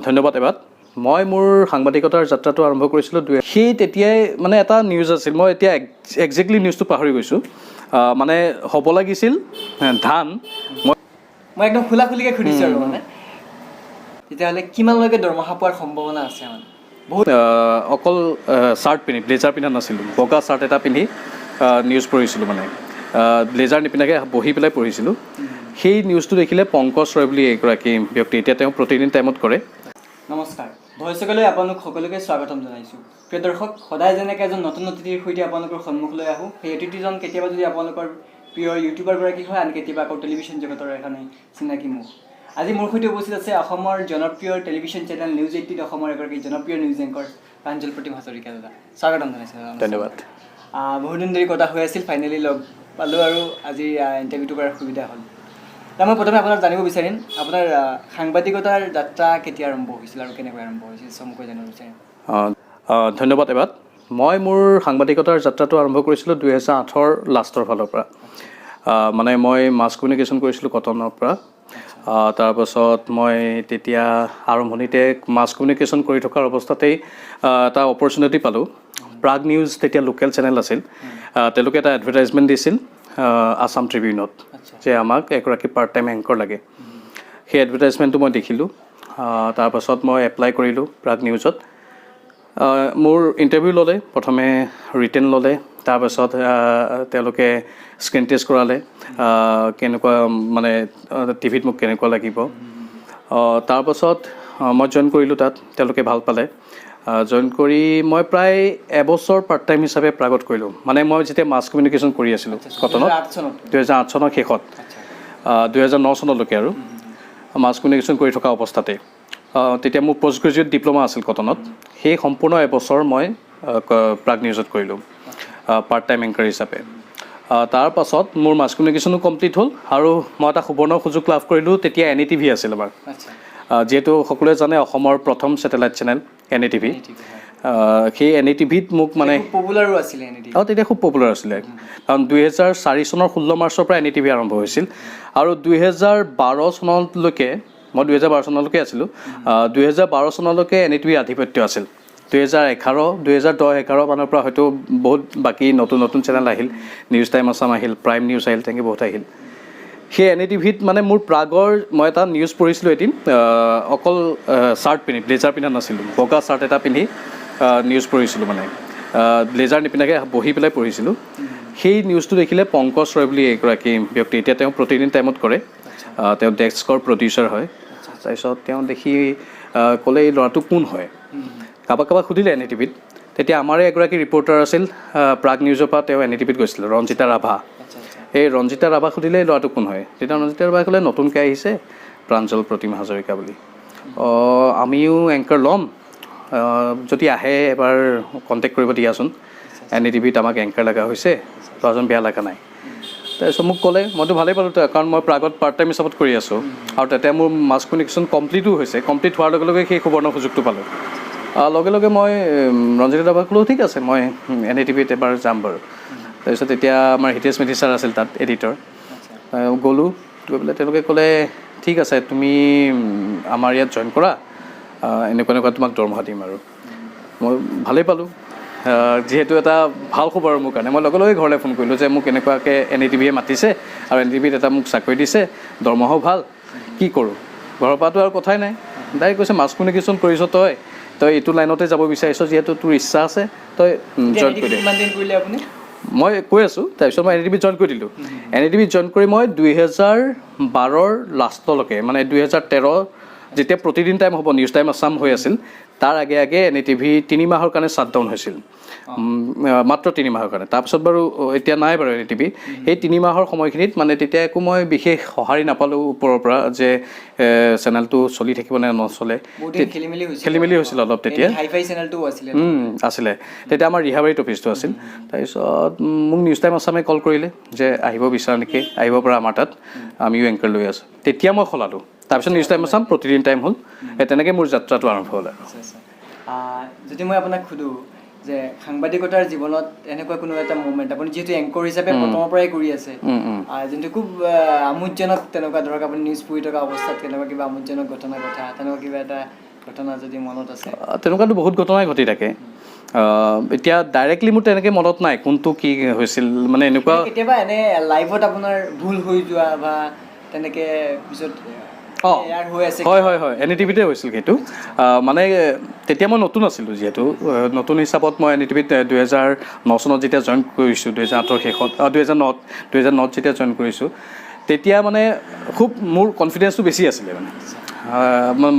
ধন্যবাদ এবাৰ। মই মোৰ সাংবাদিকতাৰ যাত্ৰাটো আৰম্ভ কৰিছিলোঁ সেই তেতিয়াই মানে এটা নিউজ আছিল, মই এতিয়া একজেক্টলি নিউজটো পাহৰি গৈছোঁ। মানে হ'ব লাগিছিল ধান মই মই একদম খোলা খুলিকৈ সুধিছোঁ আৰু মানে তেতিয়াহ'লে কিমানলৈকে দৰমহা পোৱাৰ সম্ভাৱনা আছে মানে বহুত? অকল চাৰ্ট পিন্ধি, ব্লেজাৰ পিন্ধা নাছিলোঁ, বগা চাৰ্ট এটা পিন্ধি নিউজ পঢ়িছিলোঁ। মানে ব্লেজাৰ নিপিন্ধাকৈ বহি পেলাই পঢ়িছিলোঁ। সেই নিউজটো দেখিলে পংকজ ৰয় বুলি এগৰাকী ব্যক্তি, এতিয়া তেওঁ প্ৰতিদিন টাইমত কৰে। নমস্কাৰ, ভইচকলৈ আপোনালোক সকলোকে স্বাগতম জনাইছোঁ। প্ৰিয় দৰ্শক, সদায় যেনেকৈ এজন নতুন অতিথিৰ সৈতে আপোনালোকৰ সন্মুখলৈ আহোঁ, সেই অতিথিজন কেতিয়াবা যদি আপোনালোকৰ প্ৰিয় ইউটিউবাৰগৰাকী হয়, আন কেতিয়াবা আকৌ টেলিভিশ্যন জগতৰ এখনি চিনাকি মুখ। আজি মোৰ সৈতে উপস্থিত আছে অসমৰ জনপ্ৰিয় টেলিভিশ্যন চেনেল নিউজ 18 অসমৰ এগৰাকী জনপ্ৰিয় নিউজ এংকৰ প্ৰাঞ্জল প্ৰতিম হাজৰিকা দাদা। স্বাগতম জনাইছোঁ দাদা। ধন্যবাদ। বহুদিন ধৰি কথা হৈ আছিল, ফাইনেলি লগ পালোঁ আৰু আজি ইণ্টাৰভিউটো কৰাৰ সুবিধা হ'ল। মই প্ৰথমে আপোনাক জানিব বিচাৰিম, আপোনাৰ সাংবাদিকতাৰ যাত্ৰা কেতিয়া আৰম্ভ হৈছিল আৰু কেনেকৈ আৰম্ভ হৈছিল, চমুকৈ জানিব বিচাৰিম। ধন্যবাদ এবাৰ। মই মোৰ সাংবাদিকতাৰ যাত্ৰাটো আৰম্ভ কৰিছিলোঁ 2008ৰ লাষ্টৰ ফালৰ পৰা। মানে মই মাছ কমিউনিকেশ্যন কৰিছিলোঁ কটনৰ পৰা। তাৰপাছত মই তেতিয়া আৰম্ভণিতে মাছ কমিউনিকেশ্যন কৰি থকাৰ অৱস্থাতেই এটা অপৰচুনিটি পালোঁ। প্ৰাগ নিউজ তেতিয়া লোকেল চেনেল আছিল। তেওঁলোকে এটা এডভাৰটাইজমেণ্ট দিছিল আছাম ট্ৰিবিউনত যে আমাক এগৰাকী পাৰ্ট টাইম এংকৰ লাগে। সেই এডভাৰটাইজমেণ্টটো মই দেখিলোঁ। তাৰপাছত মই এপ্লাই কৰিলোঁ প্ৰাগ নিউজত। মোৰ ইণ্টাৰভিউ ল'লে, প্ৰথমে ৰিটেন ল'লে, তাৰপাছত তেওঁলোকে স্ক্ৰীণ টেষ্ট কৰালে, কেনেকুৱা মানে টিভিত মোক কেনেকুৱা লাগিব। তাৰপাছত মই জইন কৰিলোঁ তাত, তেওঁলোকে ভাল পালে। জইন কৰি মই প্ৰায় এবছৰ পাৰ্ট টাইম হিচাপে প্ৰাগত কৰিলোঁ। মানে মই যেতিয়া মাছ কমিউনিকেশ্যন কৰি আছিলোঁ কটনত। 2008 চনত? 2008 চনৰ শেষত, 2009 চনলৈকে আৰু মাছ কমিউনিকেশ্যন কৰি থকা অৱস্থাতে। তেতিয়া মোৰ পষ্ট গ্ৰেজুৱেট ডিপ্ল'মা আছিল কটনত। সেই সম্পূৰ্ণ এবছৰ মই প্ৰাগ নিউজত কৰিলোঁ পাৰ্ট টাইম এংকাৰ হিচাপে। তাৰ পাছত মোৰ মাছ কমিউনিকেশ্যনো কমপ্লিট হ'ল আৰু মই এটা সুবৰ্ণ সুযোগ লাভ কৰিলোঁ। তেতিয়া এন ই টিভি আছিল আমাৰ। যিহেতু সকলোৱে জানে, অসমৰ প্ৰথম satellite channel N E TV. TV, হয়। সেই এন ই টিভিত মোক মানে খুব পপুলাৰো আছিলে এন ই অঁ, তেতিয়া খুব পপুলাৰ আছিলে, কাৰণ 2004 চনৰ 16 মাৰ্চৰ পৰা এন ই টিভি আৰম্ভ হৈছিল আৰু 2012 চনলৈকে, মই 2012 চনলৈকে আছিলোঁ, 2012 চনলৈকে এন ই টিভিৰ আধিপত্য আছিল। 2011, 2010 11 মানৰ পৰা হয়তো বহুত বাকী নতুন নতুন চেনেল আহিল, নিউজ টাইম আছাম আহিল, প্ৰাইম নিউজ আহিল, তেনেকৈ বহুত আহিল। সেই এন ই টিভিত মানে মোৰ প্ৰাগৰ মই এটা নিউজ পঢ়িছিলোঁ এদিন। অকল চাৰ্ট পিন্ধি, ব্লেজাৰ পিন্ধা নাছিলোঁ, বগা চাৰ্ট এটা পিন্ধি নিউজ পঢ়িছিলোঁ। মানে ব্লেজাৰ নিপিন্ধাকৈ বহি পেলাই পঢ়িছিলোঁ। সেই নিউজটো দেখিলে পংকজ ৰয় বুলি এগৰাকী ব্যক্তি, এতিয়া তেওঁ প্ৰতিদিন টাইমত কৰে, তেওঁ ডেস্কৰ প্ৰডিউচাৰ হয়। তাৰপিছত তেওঁ দেখি ক'লে, এই ল'ৰাটো কোন হয়? কাৰোবাক কাৰোবাক সুধিলে এন ই টিভিত। তেতিয়া আমাৰে এগৰাকী ৰিপৰ্টাৰ আছিল, প্ৰাগ নিউজৰ পৰা তেওঁ এন ই টিভিত গৈছিল, ৰঞ্জিতা ৰাভা। আচ্ছা আচ্ছা এই ৰঞ্জিতা ৰাভাক সুধিলে, এই ল'ৰাটো কোন হয়? তেতিয়া ৰঞ্জিতা ৰাভাই ক'লে, নতুনকৈ আহিছে প্ৰাঞ্জল প্ৰতিম হাজৰিকা বুলি। অঁ, আমিও এংকৰ ল'ম, যদি আহে এবাৰ কণ্টেক্ট কৰিব দিয়াচোন। এন ই টিভিত আমাক এংকাৰ লগা হৈছে, ল'ৰাজন বেয়া লগা নাই। তাৰপিছত মোক ক'লে, মইতো ভালেই পালোঁ, কাৰণ মই প্ৰাগত পাৰ্ট টাইম হিচাপত কৰি আছোঁ আৰু তেতিয়া মোৰ মাছ কমিউনিকেশ্যন কমপ্লিটো হৈছে। কমপ্লিট হোৱাৰ লগে লগে সেই সুবৰ্ণ সুযোগটো পালোঁ। লগে লগে মই ৰঞ্জিতা ৰাভাক ক'লোঁ, ঠিক আছে, মই এন ই টিভিত এবাৰ যাম বাৰু। তাৰপিছত তেতিয়া আমাৰ হিতেশ মেধি ছাৰ আছিল তাত এডিটৰ। গ'লোঁ, গৈ পেলাই তেওঁলোকে ক'লে, ঠিক আছে, তুমি আমাৰ ইয়াত জইন কৰা, এনেকুৱা এনেকুৱা তোমাক দৰমহা দিম। আৰু মই ভালেই পালোঁ, যিহেতু এটা ভাল খবৰ মোৰ কাৰণে। মই লগে লগে ঘৰলৈ ফোন কৰিলোঁ যে মোক এনেকুৱাকৈ এন ই টিভিয়ে মাতিছে আৰু এন ই টিভিত এটা মোক চাকৰি দিছে, দৰমহাও ভাল, কি কৰোঁ? ঘৰৰ পৰাতো আৰু কথাই নাই, ডাইৰেক্ট কৈছে, মাছ কমিউনিকেশ্যন কৰিছ তই, তই এইটো লাইনতে যাব বিচাৰিছ যিহেতু তোৰ ইচ্ছা আছে, তই জইন কৰি দে। কিমান দিন কৰিলে আপুনি? মই কৈ আছোঁ, তাৰপিছত মই এন ই টিভিত জইন কৰি দিলোঁ। এন ই টিভিত জইন কৰি মই 2012ৰ লাষ্টলৈকে, মানে 2013 যেতিয়া প্ৰতিদিন টাইম হ'ব, নিউজ টাইম আছাম হৈ আছিল, তাৰ আগে আগে এন ই টিভি 3 মাহৰ কাৰণে শ্বাটডাউন হৈছিল। মাত্ৰ 3 মাহৰ কাৰণে। তাৰপিছত বাৰু এতিয়া নাই বাৰু এন ই টিভি। সেই 3 মাহৰ সময়খিনিত মানে তেতিয়া একো মই বিশেষ সঁহাৰি নাপালোঁ ওপৰৰ পৰা যে চেনেলটো চলি থাকিব নে নচলে। বহুত দিন খেলি মেলি হৈছিল। খেলি মেলি হৈছিল অলপ তেতিয়া। হাই ফাই চেনেলটোও আছিলে। আছিলে। তেতিয়া আমাৰ ৰিহাবাৰীত অফিচটো আছিল। তাৰপিছত মোক নিউজ টাইম আছামে কল কৰিলে যে আহিব বিচাৰা নেকি, আহিব পৰা আমাৰ তাত, আমিও এংকাৰ লৈ আছোঁ। তেতিয়া মই সলালোঁ। তাৰপিছত নিউজ টাইম আছাম প্ৰতিদিন টাইম হ'ল। এই তেনেকৈ মোৰ যাত্ৰাটো আৰম্ভ হ'ল আৰু। আচ্ছা, যদি মই আপোনাক সোধোঁ যে সাংবাদিকতাৰ জীৱনত এনেকুৱা কোনো এটা মুমেণ্ট, আপুনি যিহেতু এংকৰ হিচাপে প্ৰথমৰ পৰাই কৰি আছে, উম, উম। যোনটো খুব আমোদজনক, তেনেকুৱা ধৰক আপুনি নিউজ পঢ়ি থকা অৱস্থাত কেনেকুৱা কিবা আমোদজনক ঘটনা কথা, তেনেকুৱা কিবা এটা ঘটনা যদি মনত আছে? তেনেকুৱাতো বহুত ঘটনাই ঘটি থাকে। এতিয়া ডাইৰেক্টলি মোৰ তেনেকৈ মনত নাই কোনটো কি হৈছিল, মানে এনেকুৱা কেতিয়াবা এনে লাইভত আপোনাৰ ভুল হৈ যোৱা বা তেনেকৈ পিছত এয়াৰ হৈ আছে? হয় হয় হয়, এন ই টিভিতে হৈছিল সেইটো। মানে তেতিয়া মই নতুন আছিলোঁ, যিহেতু নতুন হিচাপত মই এন ই টিভিত 2009 চনত যেতিয়া জইন কৰিছোঁ, 2008ৰ শেষত, 2009ত যেতিয়া জইন কৰিছোঁ, তেতিয়া মানে খুব মোৰ কনফিডেঞ্চটো বেছি আছিলে। মানে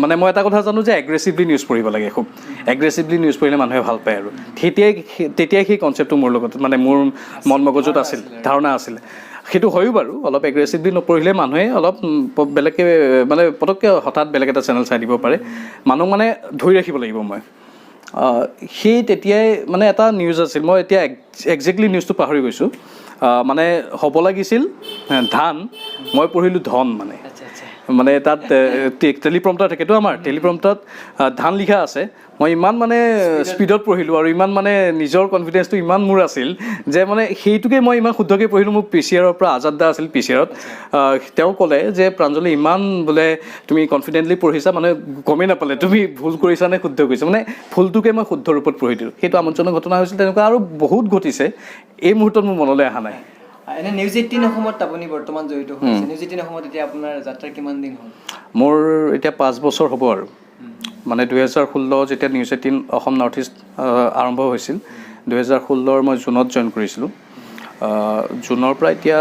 মানে মই এটা কথা জানো যে এগ্ৰেছিভলি নিউজ পঢ়িব লাগে, খুব এগ্ৰেছিভলি নিউজ পঢ়িলে মানুহে ভাল পায়। আৰু তেতিয়াই তেতিয়াই সেই কনচেপ্টটো মোৰ লগত, মানে মোৰ মন মগজুত আছিল, ধাৰণা আছিলে। সেইটো হয়ো বাৰু, অলপ এগ্ৰেছিভলি নপঢ়িলে মানুহে অলপ বেলেগকৈ, মানে পটককৈ হঠাৎ বেলেগ এটা চেনেল চাই দিব পাৰে। মানুহ মানে ধৰি ৰাখিব লাগিব। মই সেই তেতিয়াই মানে এটা নিউজ আছিল, মই এতিয়া একজেক্টলি নিউজটো পাহৰি গৈছোঁ। মানে হ'ব লাগিছিল ধান, মই পঢ়িলোঁ ধন। মানে আচ্ছা আচ্ছা মানে তাত টেলিপ্ৰম্পটাৰ থাকেতো, আমাৰ টেলিপ্ৰম্পটাৰত ধান লিখা আছে। মই ইমান মানে স্পীডত পঢ়িলোঁ আৰু ইমান মানে নিজৰ কনফিডেঞ্চটো ইমান মোৰ আছিল যে মানে সেইটোকে মই ইমান শুদ্ধকৈ পঢ়িলোঁ। মোৰ পি চি আৰৰ পৰা আজাদ দা আছিল পি চি আৰত, তেওঁ ক'লে যে প্ৰাঞ্জলি, ইমান বোলে তুমি কনফিডেণ্টলি পঢ়িছা, মানে গমেই নাপালে তুমি ভুল কৰিছা নে শুদ্ধ কৰিছা। মানে ভুলটোকে মই শুদ্ধ ৰূপত পঢ়ি দিলোঁ। সেইটো আমোদজনক ঘটনা হৈছিল। তেনেকুৱা আৰু বহুত ঘটিছে, এই মুহূৰ্তত মোৰ মনলৈ অহা নাই। এনে নিউজ 18 অসমত আপুনি বৰ্তমান জড়িত হৈ আছে। নিউজ 18 অসমত এতিয়া আপোনাৰ যাত্ৰা কিমান দিন হ'ল? মোৰ এতিয়া 5 বছৰ হ'ব আৰু। মানে 2016 যেতিয়া নিউজ 18 অসম নৰ্থ ইষ্ট আৰম্ভ হৈছিল, 2016ৰ মই জুনত জইন কৰিছিলোঁ। জুনৰ পৰা এতিয়া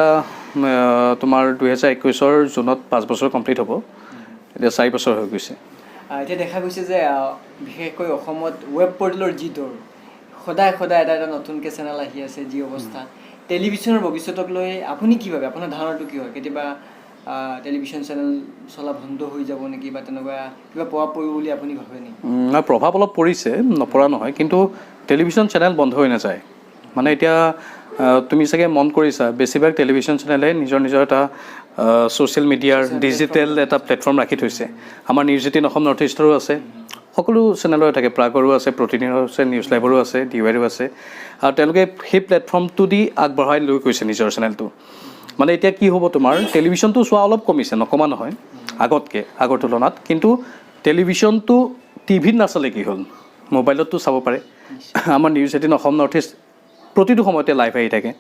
তোমাৰ 2021ৰ জুনত 5 বছৰ কমপ্লিট হ'ব। এতিয়া 4 বছৰ হৈ গৈছে। এতিয়া দেখা গৈছে যে বিশেষকৈ অসমত ৱেব পৰ্টেলৰ যি দৌৰ, সদায় সদায় এটা এটা নতুনকৈ চেনেল আহি আছে, যি অৱস্থা, টেলিভিশ্যনৰ ভৱিষ্যতক লৈ আপুনি কি ভাবে? আপোনাৰ ধাৰণাটো কি হয়? কেতিয়াবা টেলিভিশ্যন চেনেল চলা বন্ধ হৈ যাব নেকি বা তেনেকুৱা কিবা প্ৰভাৱ পৰিব বুলি আপুনি ভাবে নেকি? নাই, প্ৰভাৱ অলপ পৰিছে, নপৰা নহয়, কিন্তু টেলিভিশ্যন চেনেল বন্ধ হৈ নাযায়। মানে এতিয়া তুমি চাগে মন কৰিছা, বেছিভাগ টেলিভিশ্যন চেনেলে নিজৰ নিজৰ এটা ছ'চিয়েল মিডিয়াৰ ডিজিটেল এটা প্লেটফৰ্ম ৰাখি থৈছে। আমাৰ নিউজ 18 অসম নৰ্থ ইষ্টৰো আছে, সকলো চেনেলৰে থাকে, প্ৰাগৰো আছে, প্ৰতিদিনৰো আছে, নিউজ লাইভৰো আছে, ডি ৱাইৰো আছে। আৰু তেওঁলোকে সেই প্লেটফৰ্মটো দি আগবঢ়াই লৈ গৈছে নিজৰ চেনেলটো। মানে এতিয়া কি হ'ব, তোমাৰ টেলিভিশ্যনটো চোৱা অলপ কমিছে, নকমা নহয় আগতকৈ, আগৰ তুলনাত, কিন্তু টেলিভিশ্যনটো টিভিত নাচালে কি হ'ল, মোবাইলততো চাব পাৰে। আমাৰ নিউজ 18 অসম নৰ্থ ইষ্ট প্ৰতিটো সময়তে লাইভ আহি থাকে,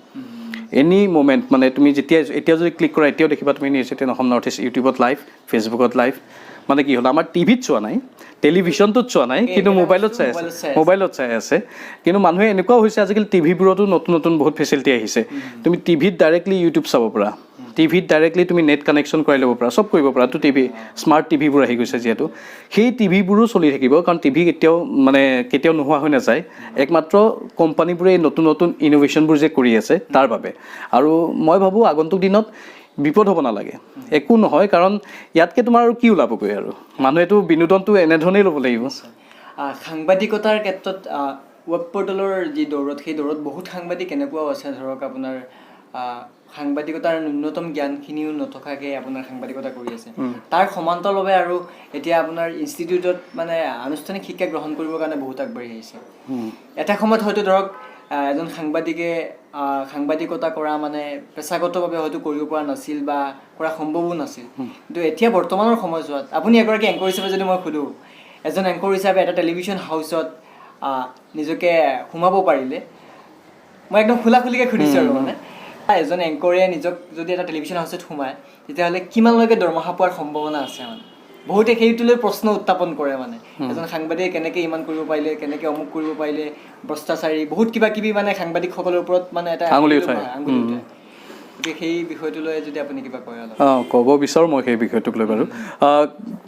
এনি মুমেণ্ট। মানে তুমি যেতিয়া এতিয়া যদি ক্লিক কৰা, এতিয়াও দেখিবা তুমি নিউজ 18 অসম নৰ্থ ইষ্ট ইউটিউবত লাইভ, ফেচবুকত লাইভ। মানে কি হ'ল, আমাৰ টিভিত চোৱা নাই, টেলিভিশ্যনটোত চোৱা নাই, কিন্তু মোবাইলত চাই আছে, মোবাইলত চাই আছে। কিন্তু মানুহে এনেকুৱাও হৈছে, আজিকালি টিভিবোৰতো নতুন নতুন বহুত ফেচিলিটি আহিছে। তুমি টিভিত ডাইৰেক্টলি ইউটিউব চাব পাৰা, টিভিত ডাইৰেক্টলি তুমি নেট কানেকশ্যন কৰাই ল'ব পাৰা, চব কৰিব পাৰা। তো টিভি, স্মাৰ্ট টিভিবোৰ আহি গৈছে যিহেতু, সেই টিভিবোৰো চলি থাকিব, কাৰণ টিভি কেতিয়াও মানে কেতিয়াও নোহোৱা হৈ নাযায়। একমাত্ৰ কোম্পানীবোৰে এই নতুন নতুন ইন'ভেশ্যনবোৰ যে কৰি আছে তাৰ বাবে। আৰু মই ভাবোঁ আগন্তুক দিনত বিপদ হ'ব নালাগে, একো নহয়, কাৰণ ইয়াতকৈ তোমাৰ আৰু কি ওলাবগৈ? আৰু মানুহেতো বিনোদনটো এনেধৰণেই ল'ব লাগিব। সাংবাদিকতাৰ ক্ষেত্ৰত ৱেব পৰ্টেলৰ যি দৌৰত, সেই দৌৰত বহুত সাংবাদিক এনেকুৱাও আছে, ধৰক আপোনাৰ সাংবাদিকতাৰ ন্যূনতম জ্ঞানখিনিও নথকাকৈ আপোনাৰ সাংবাদিকতা কৰি আছে। তাৰ সমান্তৰালভাৱে আৰু এতিয়া আপোনাৰ ইনষ্টিটিউটত মানে আনুষ্ঠানিক শিক্ষা গ্ৰহণ কৰিবৰ কাৰণে বহুত আগবাঢ়ি আহিছে। এটা সময়ত হয়তো ধৰক এজন সাংবাদিকে সাংবাদিকতা কৰা মানে পেছাগতভাৱে হয়তো কৰিব পৰা নাছিল বা কৰা সম্ভৱো নাছিল, কিন্তু এতিয়া বৰ্তমানৰ সময়ছোৱাত আপুনি এগৰাকী এংকৰ হিচাপে যদি মই সোধোঁ, এজন এংকৰ হিচাপে এটা টেলিভিশ্যন হাউচত নিজকে সোমাব পাৰিলে, মই একদম খোলা খুলিকৈ সুধিছোঁ আৰু, মানে এজন এংকৰে নিজক যদি এটা টেলিভিশ্যন হাউচত সোমায়, তেতিয়াহ'লে কিমানলৈকে দৰমহা পোৱাৰ সম্ভাৱনা আছে? মানে বহুতে সেইটোলৈ প্ৰশ্ন উত্থাপন কৰে, মানে এজন সাংবাদিকে কেনেকৈ ইমান কৰিব পাৰিলে, কেনেকৈ অমুক কৰিব পাৰিলে, ভ্ৰষ্টাচাৰী, বহুত কিবা কিবি, মানে সাংবাদিকসকলৰ ওপৰত মানে এটা আঙুলি উঠায়। আঙুলি উঠায়। গতিকে সেই বিষয়টো লৈ যদি আপুনি কিবা কয় অলপ। অঁ, ক'ব বিচাৰোঁ মই সেই বিষয়টোক লৈ বাৰু।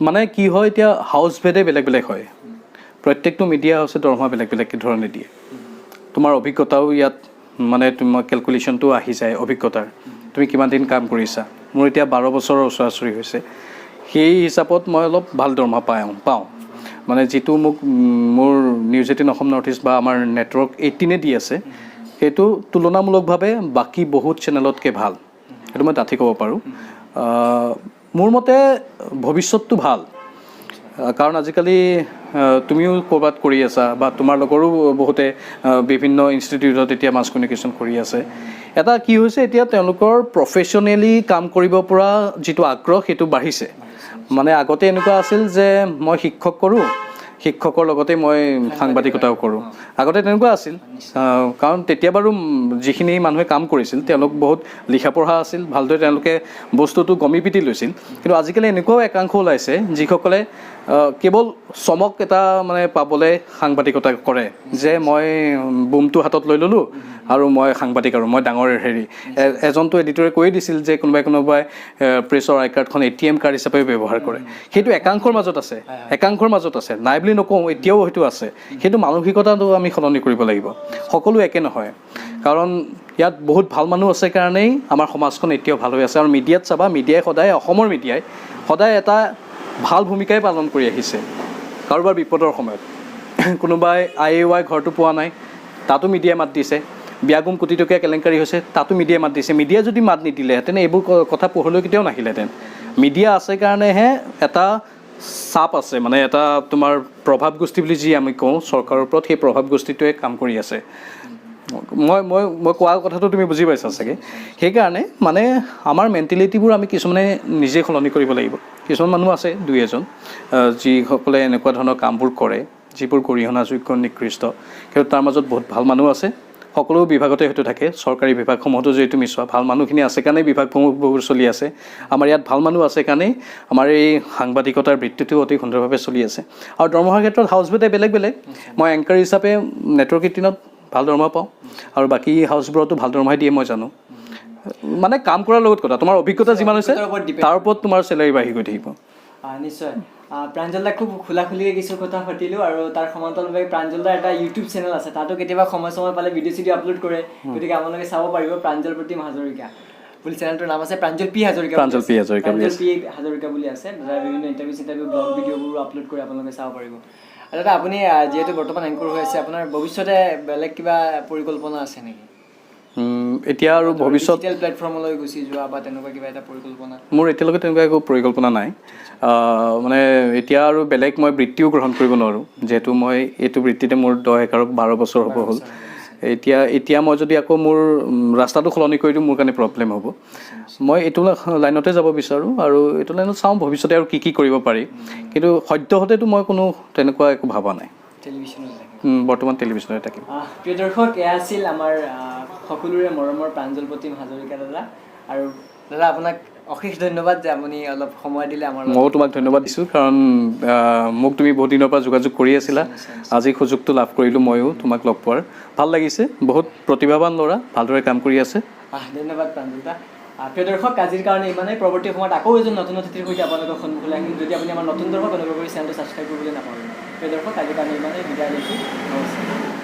মানে কি হয়, এতিয়া হাউচ ভেদে বেলেগ বেলেগ হয়। প্ৰত্যেকটো মিডিয়া হাউচে দৰমহা বেলেগ বেলেগ ধৰণে দিয়ে। তোমাৰ অভিজ্ঞতাও ইয়াত মানে তোমাৰ কেলকুলেশ্যনটো আহি যায় অভিজ্ঞতাৰ, তুমি কিমান দিন কাম কৰিছা। মোৰ এতিয়া 12 বছৰৰ ওচৰা ওচৰি হৈছে, সেই হিচাপত মই অলপ ভাল দৰমহা পাওঁ। মানে যিটো মোক মোৰ নিউজ 18 অসম নৰ্থ ইষ্ট বা আমাৰ নেটৱৰ্ক 18-এ দি আছে, সেইটো তুলনামূলকভাৱে বাকী বহুত চেনেলতকৈ ভাল, সেইটো মই ডাঠি ক'ব পাৰোঁ। মোৰ মতে ভৱিষ্যতটো ভাল, কাৰণ আজিকালি তুমিও ক'ৰবাত কৰি আছা বা তোমাৰ লগৰো বহুতে বিভিন্ন ইনষ্টিটিউটত এতিয়া মাছ কমিউনিকেশ্যন কৰি আছে। এটা কি হৈছে, এতিয়া তেওঁলোকৰ প্ৰফেশ্যনেলি কাম কৰিব পৰা যিটো আগ্ৰহ, সেইটো বাঢ়িছে। মানে আগতে এনেকুৱা আছিল যে মই শিক্ষক কৰোঁ, শিক্ষকৰ লগতে মই সাংবাদিকতাও কৰোঁ। আগতে তেনেকুৱা আছিল, কাৰণ তেতিয়া বাৰু যিখিনি মানুহে কাম কৰিছিল তেওঁলোক বহুত লিখা পঢ়া আছিল, ভালদৰে তেওঁলোকে বস্তুটো গমি পিটি লৈছিল। কিন্তু আজিকালি এনেকুৱাও একাংশ ওলাইছে যিসকলে কেৱল চমক এটা মানে পাবলৈ সাংবাদিকতা কৰে, যে মই বুমটো হাতত লৈ ল'লোঁ আৰু মই সাংবাদিক আৰু মই ডাঙৰ হেৰি। এজনটো এডিটৰে কৈয়ে দিছিল যে কোনোবাই কোনোবাই প্ৰেছৰ আই কাৰ্ডখন এটিএম কাৰ্ড হিচাপে ব্যৱহাৰ কৰে। সেইটো একাংশৰ মাজত আছে, একাংশৰ মাজত আছে, নাই বুলি নকওঁ, এতিয়াও হয়তো আছে। সেইটো মানসিকতাটো আমি সলনি কৰিব লাগিব। সকলো একে নহয়, কাৰণ ইয়াত বহুত ভাল মানুহ আছে কাৰণেই আমাৰ সমাজখন এতিয়াও ভাল হৈ আছে। আৰু মিডিয়াত চাবা, মিডিয়াই সদায়, অসমৰ মিডিয়াই সদায় এটা ভাল ভূমিকাই পালন কৰি আহিছে। কাৰোবাৰ বিপদৰ সময়ত কোনোবাই আইএৱাই ঘৰটো পোৱা নাই, তাতো মিডিয়াই মাত দিছে। বিয়াগুম কোটি টকীয়া কেলেংকাৰী হৈছে, তাতো মিডিয়াই মাত দিছে। মিডিয়াই যদি মাত নিদিলেহেঁতেন এইবোৰ কথা পোহৰলৈ কেতিয়াও নাহিলেহেঁতেন। মিডিয়া আছে কাৰণেহে এটা চাপ আছে, মানে এটা তোমাৰ প্ৰভাৱ গোষ্ঠী বুলি যি আমি কওঁ চৰকাৰৰ ওপৰত, সেই প্ৰভাৱ গোষ্ঠীটোৱে কাম কৰি আছে। মই মই মই কোৱা কথাটো তুমি বুজি পাইছা চাগে। সেইকাৰণে মানে আমাৰ মেণ্টেলিটিবোৰ আমি কিছুমানে নিজে সলনি কৰিব লাগিব। কিছুমান মানুহ আছে দুই এজন, যিসকলে এনেকুৱা ধৰণৰ কামবোৰ কৰে যিবোৰ গৰিহণাযোগ্য, নিকৃষ্ট, কিন্তু তাৰ মাজত বহুত ভাল মানুহ আছে। সকলো বিভাগতে হয়তো থাকে, চৰকাৰী বিভাগসমূহতো যদি তুমি চোৱা ভাল মানুহখিনি আছে কাৰণেই বিভাগসমূহবোৰ চলি আছে। আমাৰ ইয়াত ভাল মানুহ আছে কাৰণেই আমাৰ এই সাংবাদিকতাৰ বৃত্তিটো অতি সুন্দৰভাৱে চলি আছে। আৰু দৰমহাৰ ক্ষেত্ৰত হাউচ ভেদে বেলেগ বেলেগ। মই এংকাৰ হিচাপে নেটৱৰ্ক 18ত ভাল দৰমহা পাওঁ আৰু বাকী হাউচবোৰতো ভাল দৰমহাই দিয়ে, মই জানো। মানে কাম কৰাৰ লগত কথা, তোমাৰ অভিজ্ঞতা যিমান হৈছে অভিজ্ঞতাৰ ওপৰত depend তাৰ ওপৰত তোমাৰ চেলাৰী বাঢ়ি গৈ থাকিব। নিশ্চয়। প্ৰাঞ্জল দা, খুব খোলা খুলিকে কিছু কথা পাতিলোঁ আৰু তাৰ সমান্তৰালভাৱে প্ৰাঞ্জল দাৰ এটা ইউটিউব চেনেল আছে, তাতো কেতিয়াবা সময় সময় পালে ভিডিঅ' চিডিঅ' আপলোড কৰে, গতিকে আপোনালোকে চাব পাৰিব। প্ৰাঞ্জল প্ৰতিম হাজৰিকা বুলি চেনেলটোৰ নাম আছে, প্ৰাঞ্জল পি হাজৰিকা বুলি প্ৰাঞ্জল আছে। পি হাজৰিকা বুলি প্ৰাঞ্জল আছে। পি হাজৰিকা বুলি আছে। দাদা বিভিন্ন ইণ্টাৰভিউ চিণ্টাৰভিউ, ব্লগ ভিডিঅ'বোৰো আপলোড কৰি আপোনালোকে চাব পাৰিব। আৰু দাদা, আপুনি যিহেতু বৰ্তমান এংকৰ হৈ আছে, আপোনাৰ ভৱিষ্যতে বেলেগ কিবা পৰিকল্পনা আছে নেকি? এতিয়া আৰু ভৱিষ্যত ডিজিটেল প্লেটফৰ্মলৈ গুচি যোৱা বা তেনেকুৱা কিবা এটা পৰিকল্পনা? মোৰ এতিয়ালৈকে তেনেকুৱা একো পৰিকল্পনা নাই। মানে এতিয়া আৰু বেলেগ মই বৃত্তিও গ্ৰহণ কৰিব নোৱাৰোঁ, যিহেতু মই এইটো বৃত্তিতে মোৰ 10, 11, 12 বছৰ হ'ব হ'ল। এতিয়া এতিয়া মই যদি আকৌ মোৰ ৰাস্তাটো সলনি কৰি দিওঁ, মোৰ কাৰণে প্ৰব্লেম হ'ব। মই এইটো লাইনতে যাব বিচাৰোঁ আৰু এইটো লাইনত চাওঁ ভৱিষ্যতে আৰু কি কি কৰিব পাৰি। কিন্তু সদ্যহতেতো মই কোনো তেনেকুৱা একো ভবা নাই। টেলিভিশ্যনত থাকে? বৰ্তমান টেলিভিশ্যনতে থাকিম। প্ৰিয় দৰ্শক, এয়া আছিল আমাৰ সকলোৰে মৰমৰ প্ৰাঞ্জল প্ৰতিম হাজৰিকা দাদা। আৰু দাদা, আপোনাক অশেষ ধন্যবাদ যে আপুনি অলপ সময় দিলে আমাৰ লগত। ময়ো তোমাক ধন্যবাদ দিছোঁ, কাৰণ মোক তুমি বহুত দিনৰ পৰা যোগাযোগ কৰি আছিলা। আজি সুযোগটো লাভ কৰিলোঁ ময়ো তোমাক লগ পোৱাৰ, ভাল লাগিছে। বহুত প্ৰতিভাৱান ল'ৰা, ভালদৰে কাম কৰি আছে। ধন্যবাদ প্ৰাঞ্জল দা। প্ৰিয় দৰ্শক, আজিৰ কাৰণে ইমানেই। পৰৱৰ্তী সময়ত আকৌ এজন নতুন অতিথিৰ সৈতে আপোনালোকৰ সন্মুখলৈ আহিম। যদি আপুনি আমাৰ নতুন দৰ্শক, অনুগ্ৰহ কৰি চেনেলটো ছাবস্ক্ৰাইব কৰিবলৈ নাপাহৰিব। প্ৰিয় দৰ্শক, আজিৰ কাৰণে ইমানেই, বিদায় লৈছোঁ, নমস্কাৰ।